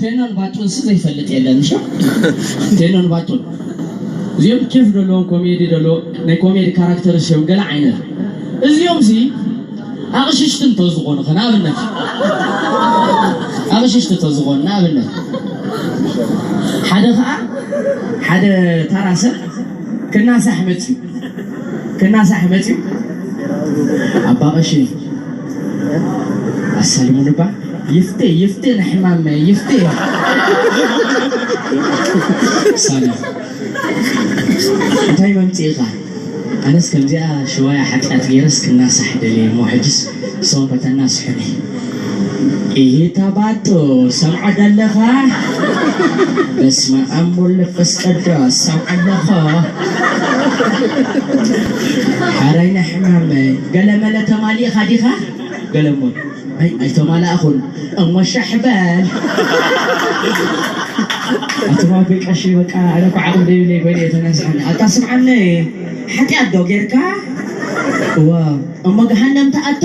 ቴኖን ባጡን ሲ ዘይፈልጥ የለን። እሺ፣ ቴኖን ባጡን እዚኦም ኬፍ ዘለዎም ኮሜዲ ዘለዎ ናይ ኮሜዲ ካራክተር እዮም። ገለ ዓይነት እዚኦም ሲ ኣቕሽሽቲ እንተዝኾኑ ከ ንኣብነት፣ ኣቕሽሽቲ እንተዝኾኑ ንኣብነት፣ ሓደ ኸዓ ሓደ ተራ ሰብ ክናሳሕ መፅዩ፣ ክናሳሕ መፅዩ፣ ኣባ ቀሺ ኣሳልሙን እባ፣ ይፍቴ ይፍቴ ንሕማም ይፍቴ። ሳላ፣ እንታይ መምፅኢኻ? ኣነስ ከምዚኣ ሽዋያ ሓጢኣት ገይረስ ክናሳሕ ደልየ እሞ፣ ሕጅስ ሰንበተና ስሑኒ። ኢሂ ታባቶ፣ ሰምዓ ደለኻ? በስመ ኣብ ወወልድ ወመንፈስ ቅዱስ፣ ሰምዓ ኣለኹ። ሓራይ ናይ ሕማመይ፣ ገለመለ ተማሊእኻ ዲኻ? ገለሞ፣ ኣይ፣ ኣይተማላእኹን። እሞ ሻሕ በል። ኣቲ ባቢ ቀሺ፣ በቃ፣ ኣነ እኮ ዓቕሚ ዘይብለይ ኮይነ እየ ተናሲሐኒ። ኣታ ስምዓኒ፣ ሓጢኣት ዶ ጌርካ? እዋ፣ እሞ ገሃነም ተኣቶ።